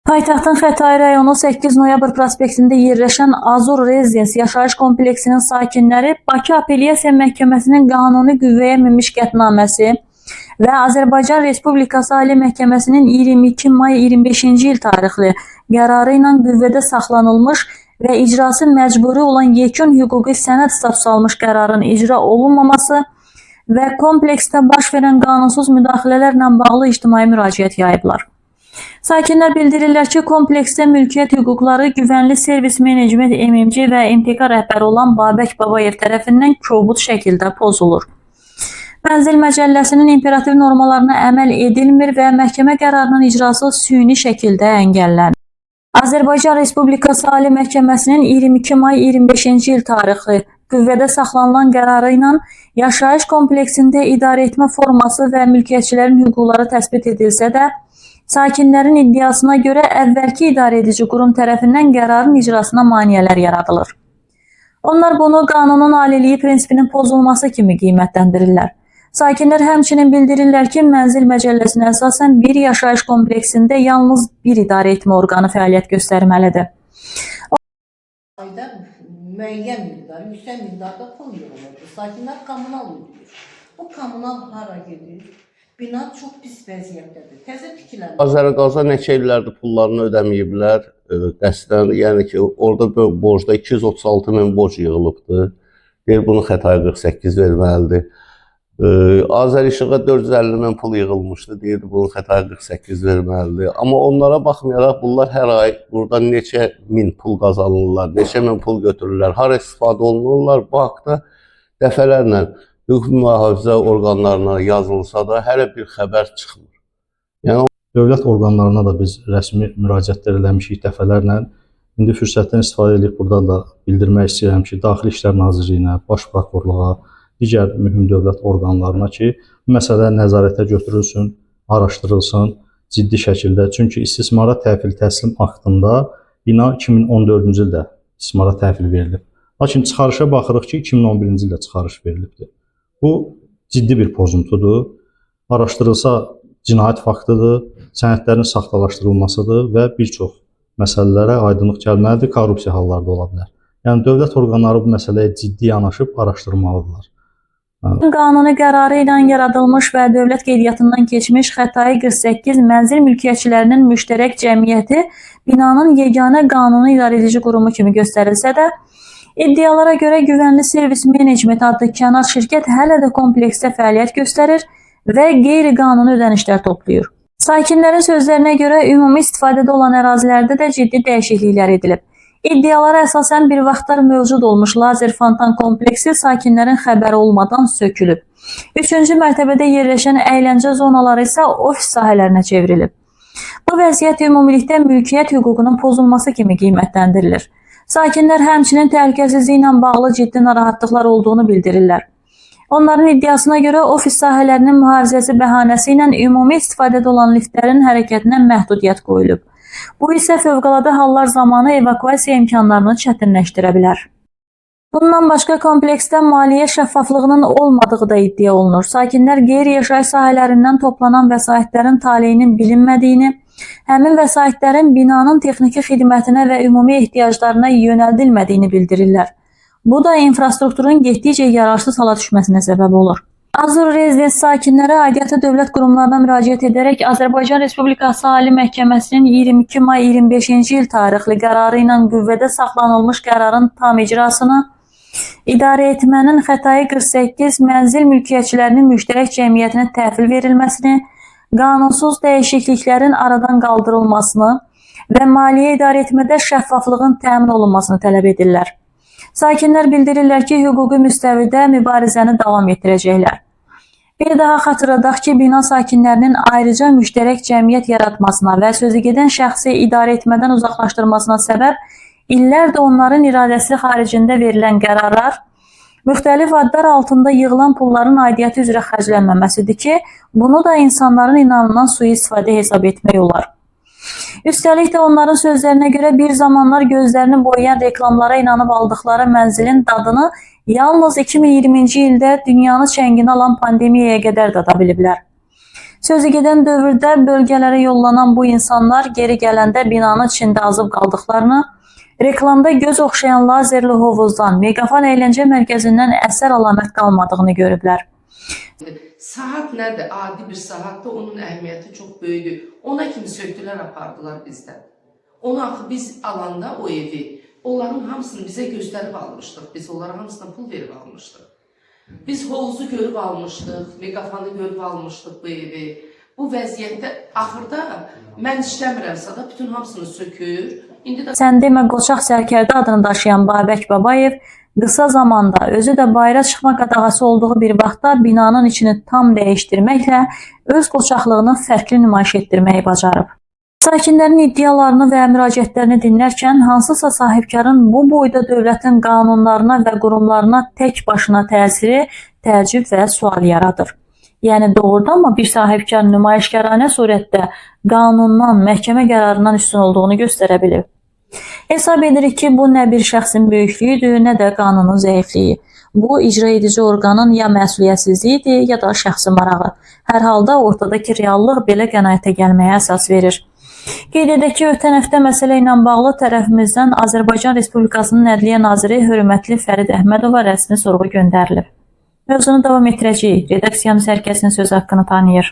Paytaxtın Xətai rayonu 8 noyabr prospektində yerləşən Azur Rezidens yaşayış kompleksinin sakinləri Bakı Apellyasiya Məhkəməsinin qanuni qüvvəyə minmiş qətnaməsi və Azərbaycan Respublikası Ali Məhkəməsinin 22 may 25-ci il tarixli qərarı ilə qüvvədə saxlanılmış və icrası məcburi olan yekun hüquqi sənəd statusu almış qərarın icra olunmaması və kompleksdə baş verən qanunsuz müdaxilələrlə bağlı ictimai müraciət yayıblar. Sakinlər bildirirlər ki, kompleksdə mülkiyyət hüquqları Güvənli Servis Menecment MMC və MTK rəhbəri olan Babək Babayev tərəfindən kobud şəkildə pozulur. Mənzil məcəlləsinin imperativ normalarına əməl edilmir və məhkəmə qərarının icrası süni şəkildə əngəllənir. Azərbaycan Respublikası Ali Məhkəməsinin 22 may 25-ci il tarixli qüvvədə saxlanılan qərarı ilə yaşayış kompleksində idarəetmə forması və mülkiyyətçilərin hüquqları təsbit edilsə də, sakinlərin iddiasına görə əvvəlki idarəedici qurum tərəfindən qərarın icrasına maneələr yaradılır. Onlar bunu qanunun aliliyi prinsipinin pozulması kimi qiymətləndirirlər. Sakinlər həmçinin bildirirlər ki, mənzil məcəlləsinə əsasən bir yaşayış kompleksində yalnız bir idarəetmə orqanı fəaliyyət göstərməlidir. Ayda müəyyən miqdar, yüksək miqdarda pul yığılırdı. Sakinlər kommunal ödəyir. Bu kommunal hara gedir? Bina çox pis vəziyyətdədir. Təzə tikilən Azərqaza neçə illərdir pullarını ödəməyiblər. Qəsdən, yəni ki, orada borcda 236 min borc yığılıbdır. Deyir bunu Xətai 48 verməlidir. Azərişığa 450 min pul yığılmışdı. Deyirdi bunu Xətai 48 verməlidir. Amma onlara baxmayaraq bunlar hər ay buradan neçə min pul qazanırlar, neçə min pul götürürlər, hara istifadə olunurlar. Bu haqda dəfələrlə hüquq mühafizə orqanlarına yazılsa da hələ bir xəbər çıxmır. Yəni Dövlət orqanlarına da biz rəsmi müraciətlər eləmişik dəfələrlə. İndi fürsətdən istifadə edib buradan da bildirmək istəyirəm ki, Daxili İşlər Nazirliyinə, Baş Prokurorluğa, digər mühüm dövlət orqanlarına ki, bu məsələ nəzarətə götürülsün, araşdırılsın ciddi şəkildə. Çünki istismara təhvil təslim aktında bina 2014-cü ildə istismara təhvil verilib. Lakin çıxarışa baxırıq ki, 2011-ci ildə çıxarış verilibdir. Bu ciddi bir pozuntudur. Araşdırılsa cinayət faktıdır, sənədlərin saxtalaşdırılmasıdır və bir çox məsələlərə aydınlıq gəlməlidir, korrupsiya halları da ola bilər. Yəni dövlət orqanları bu məsələyə ciddi yanaşıb araşdırmalıdırlar. Qanuni qərarı ilə yaradılmış və dövlət qeydiyyatından keçmiş Xətai 48 mənzil mülkiyyətçilərinin müştərək cəmiyyəti binanın yeganə qanuni idarəedici qurumu kimi göstərilsə də, iddialara görə Güvənli Servis Menecment adlı kənar şirkət hələ də kompleksdə fəaliyyət göstərir və qeyri-qanuni ödənişlər toplayır. Sakinlərin sözlərinə görə ümumi istifadədə olan ərazilərdə də ciddi dəyişikliklər edilib. İddialara əsasən bir vaxtlar mövcud olmuş lazer fontan kompleksi sakinlərin xəbəri olmadan sökülüb. Üçüncü mərtəbədə yerləşən əyləncə zonaları isə ofis sahələrinə çevrilib. Bu vəziyyət ümumilikdə mülkiyyət hüququnun pozulması kimi qiymətlendirilir. Sakinlər həmçinin təhlükəsizliklə bağlı ciddi narahatlıqlar olduğunu bildirirlər. Onların iddiasına görə ofis sahələrinin mühafizəsi bəhanəsi ilə ümumi istifadədə olan liftlərin hərəkətinə məhdudiyyət qoyulub. Bu isə fövqəladə hallar zamanı evakuasiya imkanlarını çətinləşdirə bilər. Bundan başqa kompleksdə maliyyə şəffaflığının olmadığı da iddia olunur. Sakinlər qeyri-yaşayış sahələrindən toplanan vəsaitlərin taleyinin bilinmədiyini, həmin vəsaitlərin binanın texniki xidmətinə və ümumi ehtiyaclarına yönəldilmədiyini bildirirlər. Bu da infrastrukturun getdikcə yararsız hala düşməsinə səbəb olur. Azur Rezidens sakinləri aidiyyatı dövlət qurumlarına müraciət edərək Azərbaycan Respublikası Ali Məhkəməsinin 22 may 25-ci il tarixli qərarı ilə qüvvədə saxlanılmış qərarın tam icrasını, idarə etmənin Xətai 48 mənzil mülkiyyətçilərinin müştərək cəmiyyətinə təhvil verilməsini, qanunsuz dəyişikliklərin aradan qaldırılmasını və maliyyə idarə etmədə şəffaflığın təmin olunmasını tələb edirlər. Sakinlər bildirirlər ki, hüquqi müstəvidə mübarizəni davam etdirəcəklər. Bir daha xatırladaq ki, bina sakinlərinin ayrıca müştərək cəmiyyət yaratmasına və sözügedən şəxsi idarə etmədən uzaqlaşdırmasına səbəb illərdir onların iradəsi xaricində verilən qərarlar, müxtəlif adlar altında yığılan pulların aidiyyəti üzrə xərclənməməsidir ki, bunu da insanların inamından sui-istifadə hesab etmək olar. Üstəlik də onların sözlərinə görə bir zamanlar gözlərini boyayan reklamlara inanıb aldıqları mənzilin dadını yalnız 2020-ci ildə dünyanı çənginə alan pandemiyaya qədər dada biliblər. Sözü gedən dövrdə bölgələrə yollanan bu insanlar geri gələndə binanın içində azıb qaldıqlarını, reklamda göz oxşayan lazerli hovuzdan, Megafon əyləncə mərkəzindən əsər əlamət qalmadığını görüblər. Saat nədir? Adi bir saatdır, onun əhəmiyyəti çox böyükdür. Ona kimi söktülər, apardılar bizdən. Onu axı biz alanda o evi, onların hamısını bizə göstərib almışdıq. Biz onlara hamısına pul verib almışdıq. Biz hovuzu görüb almışdıq, meqafanı görüb almışdıq bu evi. Bu vəziyyətdə axırda mən işləmirəmsə də bütün hamısını sökür. İndi də Sən demə qoçaq sərkərdə adını daşıyan Babək Babayev qısa zamanda özü də bayıra çıxma qadağası olduğu bir vaxtda binanın içini tam dəyişdirməklə öz qoçaqlığını fərqli nümayiş etdirməyi bacarıb. Sakinlərin iddialarını və müraciətlərini dinlərkən hansısa sahibkarın bu boyda dövlətin qanunlarına və qurumlarına tək başına təsiri təəccüb və sual yaradır. Yəni doğrudanmı bir sahibkar nümayişkaranə surətdə qanundan, məhkəmə qərarından üstün olduğunu göstərə bilib? Hesab edirik ki, bu nə bir şəxsin böyüklüyüdür, nə də qanunun zəifliyi. Bu icra edici orqanın ya məsuliyyətsizliyidir, ya da şəxsi marağı. Hər halda ortadakı reallıq belə qənaətə gəlməyə əsas verir. Qeyd edək ki, ötən həftə məsələ ilə bağlı tərəfimizdən Azərbaycan Respublikasının Ədliyyə Naziri hörmətli Fərid Əhmədova rəsmi sorğu göndərilib. Mövzunu davam etdirəcəyik. Redaksiyamız hər kəsin söz haqqını tanıyır.